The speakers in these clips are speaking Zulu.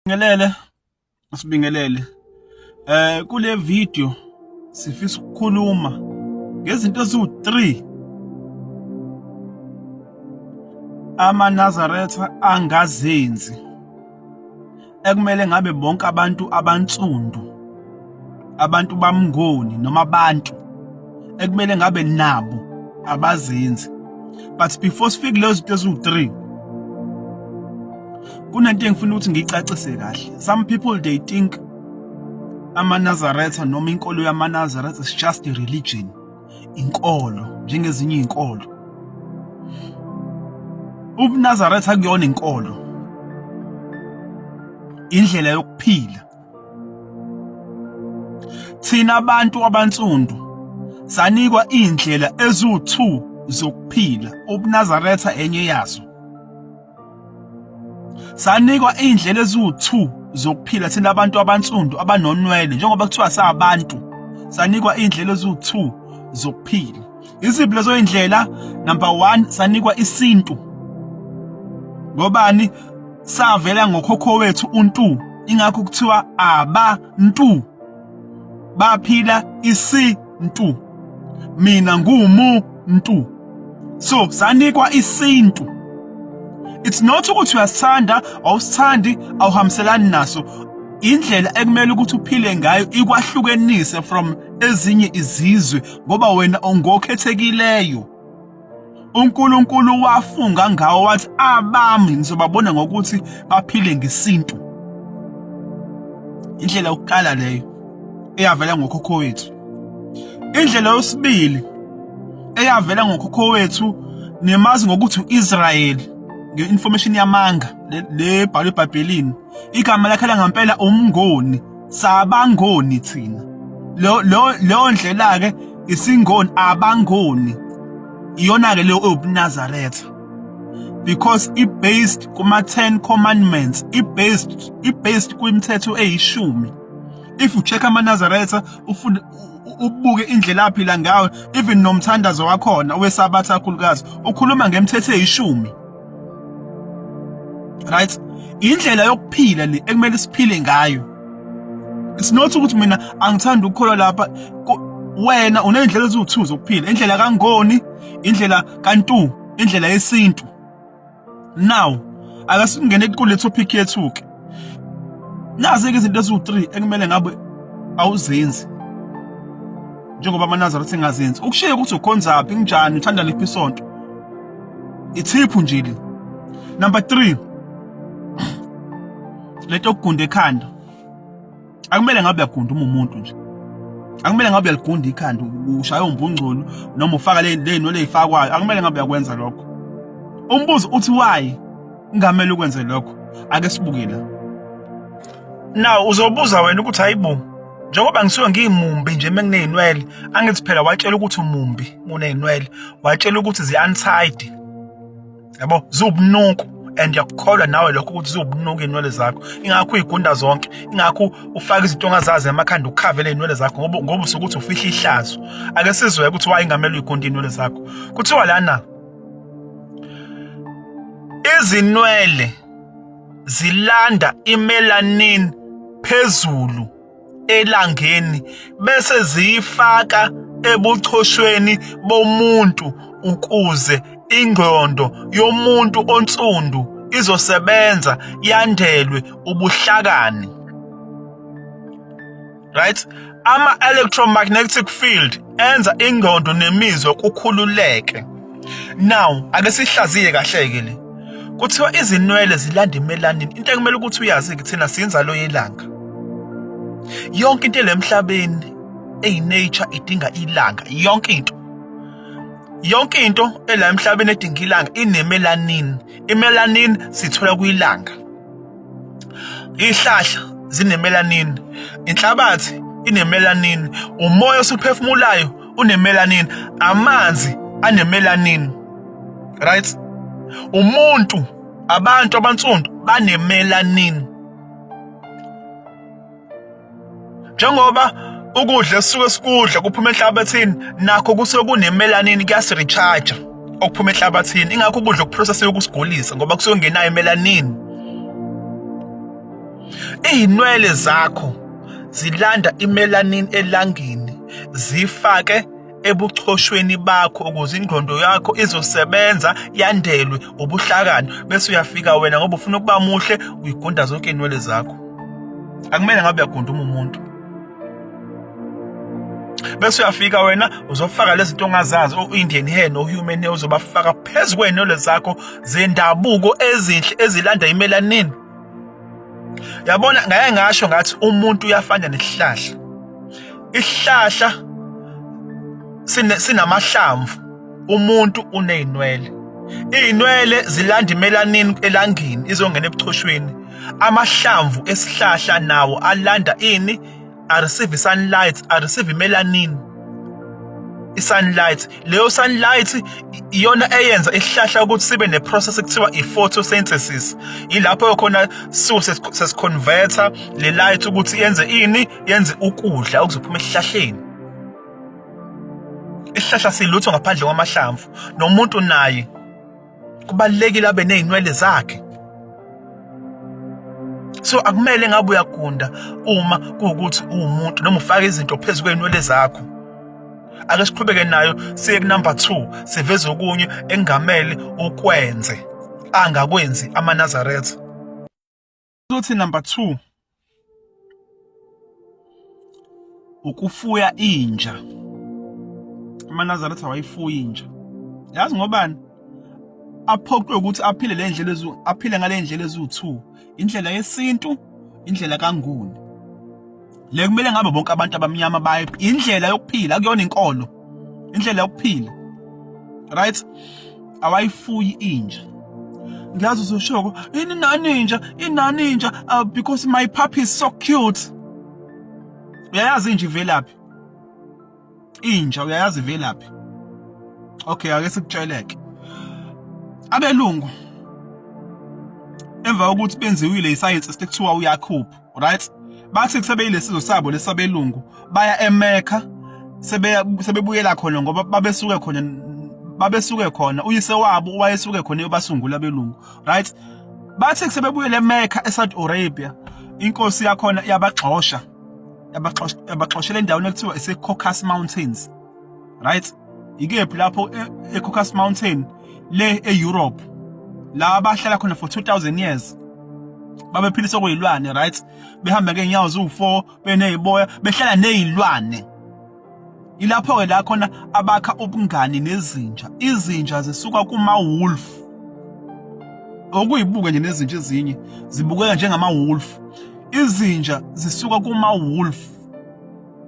Sibingelele, sibingelele. Kule video sifisa ukukhuluma ngezinto eziwu-3 amaNazaretha angazenzi ekumele ngabe bonke abantu abansundu, abantu bamngoni noma abantu ekumele ngabe nabo abazenzi. But before sifike kulezo zinto eziwu-3, kunento engifuna ukuthi ngiyicacise kahle. Some people, they think amaNazaretha noma inkolo yamaNazaretha is just a religion, inkolo njengezinye izinkolo. UbuNazaretha kuyona inkolo, indlela yokuphila. Thina abantu abansundu sanikwa indlela eziwu-2 zokuphila, ubuNazaretha enye yazo. Sanikwa iy'ndlela eziwu-2 zokuphila thina abantu abansundu abanonwele, njengoba kuthiwa sabantu, sanikwa iy'ndlela eziwu-2 zokuphila. Iziphi lezo y'ndlela? Number 1, sanikwa isintu. Ngobani? Savela ngokhokho wethu uNtu, ingakho kuthiwa abantu baphila isintu. Mina ngumuntu, so sanikwa isintu. It's not ukuthi uyasithanda, awusithandi, awuhambiselani naso. Indlela ekumele ukuthi uphile ngayo ikwahlukenise from ezinye izizwe, ngoba wena ungokhethekileyo. uNkulunkulu wafunga ngawo wathi, abami ngizobabona ngokuthi baphile ngesintu. Indlela yokuqala leyo eyavela ngokhokho wethu. Indlela yosibili eyavela ngokhokho wethu nemazi ngokuthi uIsrayeli, nge-information yamanga le bhalwe eBhayibhelini, igama lakhe langampela umngoni, sabangoni thina. Lo leyo ndlela ke isingoni, abangoni, iyona ke leyo ewubuNazaretha, because i based kuma 10 commandments, i based kwimithetho eyishumi. If you check amaNazaretha, ufunde, ubuke indlela aphila ngayo, even nomthandazo wakhona weSabatha kakhulukazi ukhuluma ngemithetho eyishumi, right? Indlela yokuphila le ekumele siphile ngayo. It's not ukuthi mina angithandi ukukholwa lapha. Wena uney'ndlela eziwu-2 zokuphila: indlela kaNgoni, indlela kaNtu, indlela yesintu. Now ake singene kule topic yethu-ke. Nazi-ke izinto eziwu-3 ekumele ngabe awuzenzi njengoba amaNazaretha engazenzi. Ukushiye ukuthi ukhonzaphi, kunjani, uthanda liphi isonto, ithiphu nje le. Number 3, lento yokugunda ekhanda. Akumele ngabe uyagunda uma umuntu nje, akumele ngabe uyaligunda ikhanda, ushaya umbungculo noma ufaka le nwele ey'fakwayo. Akumele ngabe uyakwenza lokho. Umbuzo uthi, why kungamele ukwenze lokho? Ake sibuke la. Now uzobuza wena ukuthi, hayibo, njengoba ngisuke ngiyimumbi nje menginey'nwele, angithi phela watshela ukuthi umumbi uney'nwele, watshela ukuthi zi-untidy, yabo, ziwubunuku, and uyakukholwa nawe lokho ukuthi ziwubunuku iy'nwele zakho, ingakho uyigunda zonke, ingakho ufaka izinto ongazazi emakhanda ukukhavele iy'nwele zakho, ngoba usuke ukuthi ufihla ihlazo. Ake sizwe ukuthi why ingamele uyigunde iy'nwele zakho. Kuthiwa lana izinwele zilanda imelanin phezulu elangeni bese ziyifaka ebuchoshweni bomuntu ukuze ingqondo yomuntu onsundu izosebenza, yandelwe ubuhlakani, right? Ama-electromagnetic field enza ingqondo nemizwa kukhululeke. Now ake sihlaziye kahle-ke le. Kuthiwa izinwele zilanda imelanin. Into ekumele ukuthi uyazi-ke, thina siyinzalo yelanga. Yonke into elemhlabeni eyi-nature idinga ilanga. Yonke into, yonke into ela emhlabeni edinga ilanga inemelanin. Imelanin sithola kwilanga. Ihlahla zinemelanin, inhlabathi inemelanin, umoya osuphefumulayo unemelanin, amanzi anemelanin, right? Umuntu, abantu abansundu banemelanin. Njengoba ukudla esisuke sikudla kuphuma enhlabathini, nakho kusuke kunemelanin, kuyasi-recharge okuphuma enhlabathini. Ingakho ukudla okuprocessiwe kusigulisa, ngoba kusuke kungenayo imelanin. Izinwele zakho zilanda imelanin elangeni zifake ebuchoshweni bakho ukuze ingqondo yakho izosebenza yandelwe ubuhlakani, bese uyafika wena ngoba ufuna ukuba muhle uyigunda zonke izinwele zakho. Akumele ngabe uyagunda uma umuntu. Bese uyafika wena uzofaka lezi zinto ongazazi, o-Indian hair no-human hair, uzobafaka phezu kwey'nwele zakho zendabuko ezinhle ezilanda imelanin. Yabona, ngake ngasho ngathi umuntu uyafana nesihlahla. Isihlahla sinamahlamvu, umuntu uney'nwele. Iy'nwele zilanda imelanin elangeni izongena ebuchoshweni. Amahlamvu esihlahla nawo alanda ini? A receive sunlight, a receive melanin. I-sunlight, leyo sunlight iyona eyenza isihlahla ukuthi sibe ne-process ekuthiwa i-photosynthesis. Yilapho khona suke sesiconverta le light ukuthi yenze ini? Yenze ukudla okuzophuma esihlahleni. Isihlahla silutho ngaphandle kwamahlamvu, nomuntu naye kubalulekile abe nezinwele zakhe. So akumele ngabe uyagunda uma kuwukuthi uwumuntu noma ufaka izinto phezu kwey'nwele zakho. Ake siqhubeke nayo siye kunumber 2, siveze okunye engamele ukwenze angakwenzi amaNazaretha. Uthi number 2 ukufuya inja. AmaNazaretha wayifuya inja. Yazi ngobani? Aphoqwe ukuthi aphile le ndlela ezu aphile ngale ndlela eziwu-2, indlela yesintu, indlela kaNguni. Le kumele ngabe bonke abantu abamnyama baye indlela yokuphila, akuyona inkolo, indlela yokuphila, right? Awayifuyi inja. Ngiyazi uzoshoko ini nani inja, inani inja, because my puppy is so cute. Uyayazi inja ivelaphi? Inja uyayazi ivelaphi? Okay, ake sikutsheleke. Abelungu emva kokuthi benziwile isayensi ekuthiwa uyakhupha, right? Bathi kusebeyilesizwe sabo lesabelungu baya eMecca, sebebuyela khona ngoba babesuke khona, babesuke khona uyise wabo wayesuke khona eyobasungula abelungu, right? Bathi sebebuyele eMecca eSaudi Arabia, inkosi yakhona yabaxosha, yabaxoshela endaweni ekuthiwa ise-Caucasus Mountains, right? Ikephi lapho e-Caucasus Mountain le e-Europe la abahlala khona for 2000 years, babephilisa okuyilwane, right? Behamba ngeenyawo ziwu-4, beneziboya, behlala nezilwane. Ilapho-ke la khona abakha ubungani nezinja. Izinja zisuka kuma-wolf, okuyibuke nje nezinja ezinye zibukeka njengama-wolf. Izinja zisuka kuma-wolf,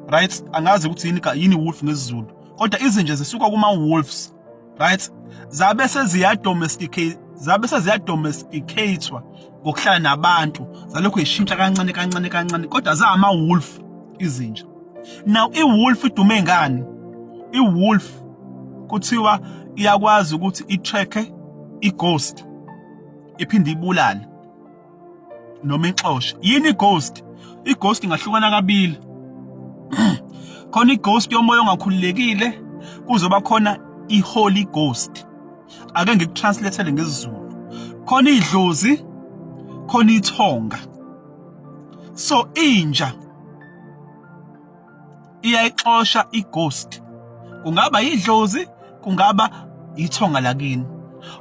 right? Angazi ukuthi yini yini wolf ngesiZulu, kodwa izinja zisuka kuma-wolves, right? Zabe seziya-domesticate, zabe seziya-domesticate-wa ngokuhlala nabantu, zalokhu zishintsha kancane kancane kancane, kodwa zama-wolf izinja. Now i-wolf idume ngani? I-wolf kuthiwa iyakwazi ukuthi i-track-e i-ghost iphinde ibulale noma ixoshe. Yini i-ghost? I-ghost ingahlukana kabili. Khona i-ghost yomoya ongakhululekile, kuzoba khona i-Holy Ghost. Ake ngikutranslathele ngesiZulu. Khona idlozi, khona ithonga. So inja iyayixosha i-ghost, kungaba idlozi, kungaba ithonga lakini.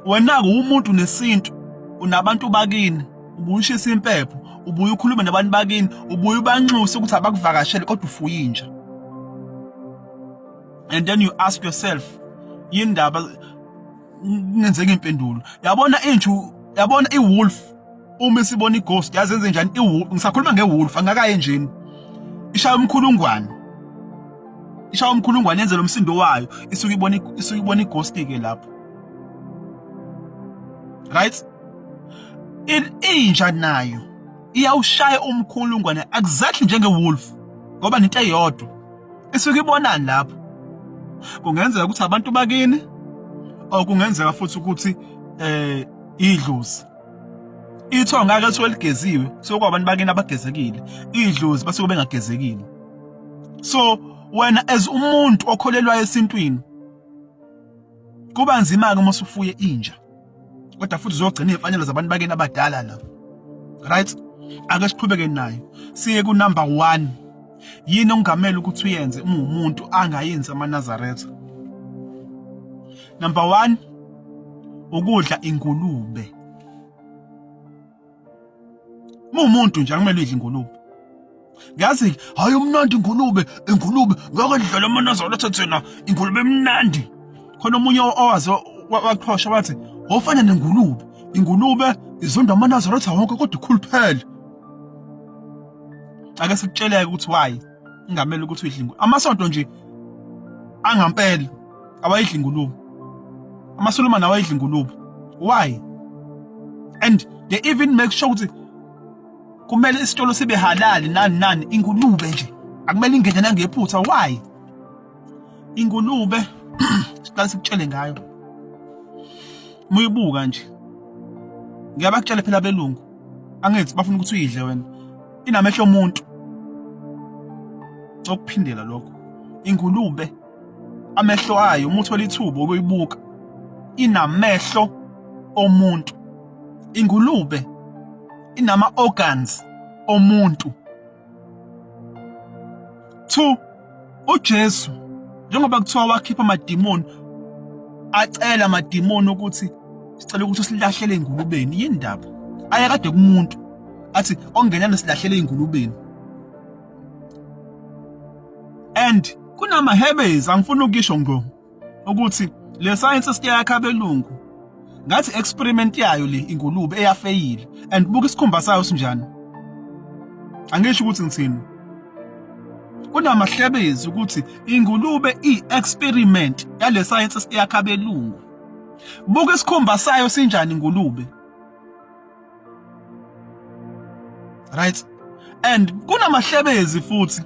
Wena-ke umuntu nesintu, unabantu bakini, ubuye ushisa impepho, ubuye ukhulume nabantu bakini, ubuye ubanxuse ukuthi abakuvakashele, kodwa ufuye inja. And then you ask yourself, yini ndaba kungenzeka impendulo? Yabona inja, yabona i-wolf uma isibona i-ghost yazi yenze njani? I-wolf, ngisakhuluma nge-wolf, angakayi enjeni, ishaya umkhulungwane, ishaya umkhulungwane, yenze lo msindo wayo, isuke ibona i-ghost ke lapho, right? Inja nayo iyawushaya umkhulungwane exactly njenge-wolf ngoba nento eyodwa. Isuke ibonani lapho? Kungenzeka ukuthi abantu bakini, or kungenzeka futhi ukuthi idlozi. Ithonga ke lisuke ligeziwe, kusuke kwabantu bakini abagezekile, idlozi basuke bengagezekile. So wena as umuntu okholelwa esintwini, kuba nzima ke uma usufuye inja, kodwa futhi uzogcina iy'mfanelo zabantu bakini abadala la, right? Ake siqhubeke nayo, siye ku number 1. Yini ongamele ukuthi uyenze uma umuntu angayenzi amaNazaretha? Number 1, ukudla ingulube. Uma umuntu nje akumele uyidle ingulube. Ngiyazi hayi umnandi ingulube, ingulube ngeke ndidlale amaNazaretha thina, ingulube emnandi. Khona omunye owazi waqhosha wathi ofana nengulube, ingulube izonda amaNazaretha wonke kodwa ikhuluphele. Ake sikutsheleke ukuthi why ingamele ukuthi uyidle ingulube. Amasonto nje angampela awayidli ingulube. AmaSulumane awayidli ingulube. Why? And they even make sure ukuthi kumele isitolo sibe halali nani nani, ingulube nje akumele ingene nangephutha. Why? Ingulube siqale sikutshele ngayo. Muyibuka nje, ngiyabakutshela phela abelungu angithi bafuna ukuthi uyidle wena, inamehlo omuntu. Okuphindela lokho, ingulube amehlo ayo uma uthola ithuba ukuyibuka inamehlo omuntu. Ingulube inama organs omuntu. 2 uJesu njengoba kuthiwa wakhipha amadimoni, acela amadimoni ukuthi sicela ukuthi silahlele engulubeni. Yini ndaba? Aye kade kumuntu athi ongenana silahlele engulubeni. And kunamahebezi, angifuni ukusho ngqo ukuthi le science siyakha abelungu ngathi experiment yayo le ingulube eyafeyile, and buka isikhumba sayo sinjani. Angisho ukuthi ngithini, kunamahlebezi ukuthi ingulube i-experiment yale science siyakha abelungu. Buka isikhumba sayo sinjani ingulube, right? And kunamahlebezi futhi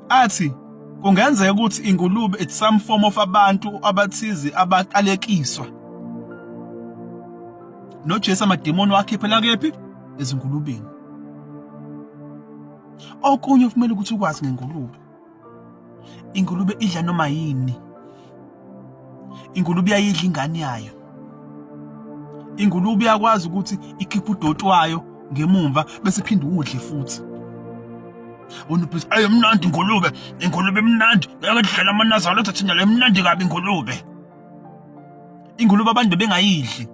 athi kungenzeka ukuthi ingulube it's some form of abantu abathize abaqalekiswa noJesu, amademoni wakhiphela kephi? Ezingulubeni. Okunye okumele ukuthi ukwazi ngengulube, ingulube idla noma yini. Ingulube iyayidla ingane yayo. Ingulube iyakwazi ukuthi ikhiphe udoti wayo ngemumva bese iphinde udle futhi. Wena ubhizi, ayi mnandi ingulube, ingulube imnandi, ngeke dlela amaNazaretha thina le, mnandi kabi ingulube. Ingulube abantu bebengayidli.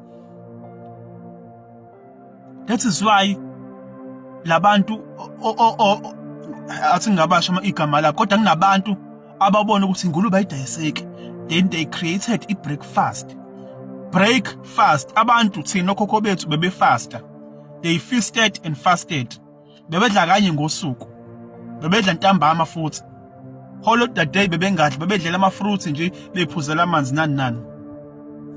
That is why labantu athi ngingabasho igama lakho, kodwa kunabantu ababona ukuthi ingulube ayidayiseki, then they created i-breakfast. Breakfast, abantu thina okhokho bethu bebefasta, they feasted and fasted, bebedla kanye ngosuku, bebedla ntambama futhi whole of the day bebengadli, bebedlela ama-fruits nje, bephuzela amanzi nani nani,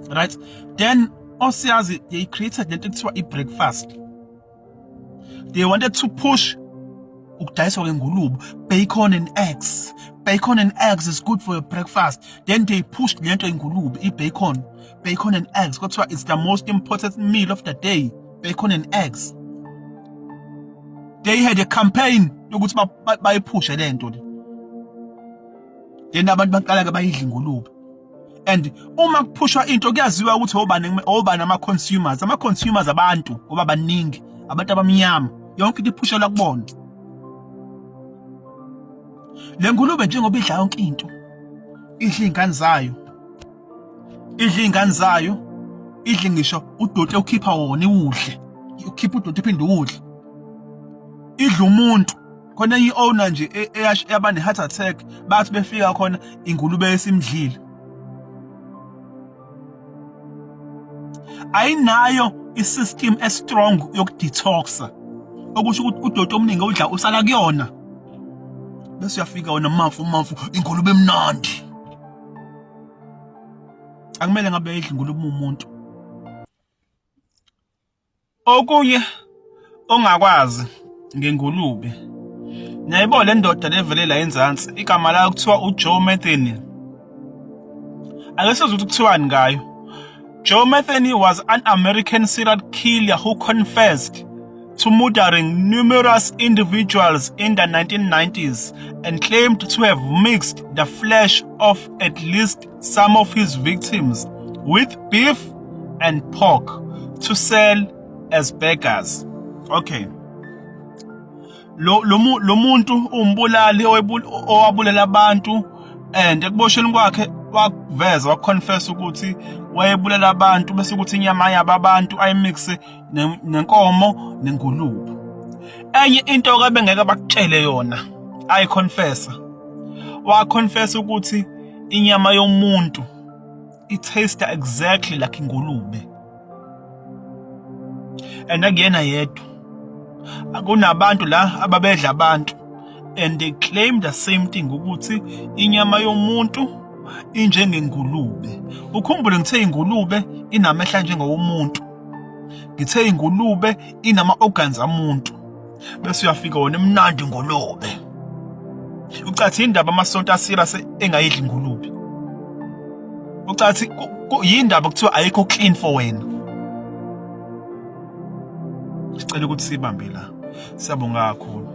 right? Then osiyazi they created lento ekuthiwa i-breakfast. They wanted to push ukudayiswa kwengulube, bacon and eggs. Bacon and eggs is good for your breakfast. Then they pushed lento ingulube, i-bacon, bacon and eggs, kuthiwa it's the most important meal of the day, bacon and eggs. They had a campaign yokuthi bayiphushe lento le. Then abantu baqala ke bayidla ingulube. And uma kuphushwa into kuyaziwa ukuthi obani obani ama-consumers, ama-consumers abantu ngoba baningi abantu abamnyama, yonke into iphushelwa kubona. Le ngulube njengoba idla yonke into, idla iy'ngane zayo, idla iy'ngane zayo, idle ngisho udoti okhipha wona, iwudle, ukhipha udoti uphinde uwudle, idla umuntu. Khona enye i-owner nje eyaba ne-heart attack, bathi befika khona ingulube esimdlile. Ayinayo i-system e-strong yokudetoxa, okusho ukuthi udoti omningi owudla usala kuyona, bese uyafika wena mafu mafu ingulube emnandi. Akumele ngabe idla ingulube umuntu. Okunye ongakwazi ngengulube, niyayibona le ndoda levele la enzansi, igama layo kuthiwa uJoe Metheny. Ake sizwe ukuthi kuthiwani ngayo. Joe Metheny was an American serial killer who confessed to murdering numerous individuals in the 1990s and claimed to have mixed the flesh of at least some of his victims with beef and pork to sell as burgers. Okay. Lo lo muntu umbulali owabulala abantu, and ekuboshweni kwakhe wakuveza, waconfess ukuthi wayebulala abantu, bese ukuthi inyama yabo abantu ayimixe nenkomo nengulube. Enye into ke bengeke bakutshele yona ayiconfessa, waconfessa ukuthi inyama yomuntu i-taste exactly like ingulube, and akuyena yedwa, kunabantu la ababedla abantu and they claim the same thing, ukuthi inyama yomuntu injengengulube. Ukhumbule ngithe ingulube inamehla njengowomuntu, ngithe ingulube inama organs amuntu, bese uyafika wona emnandi ingulube. Ucathi indaba amasonto aserious engayidli ingulube? Ucathi yindaba kuthiwa ayikho clean for wena? Sicela ukuthi sibambe la. Siyabonga kakhulu.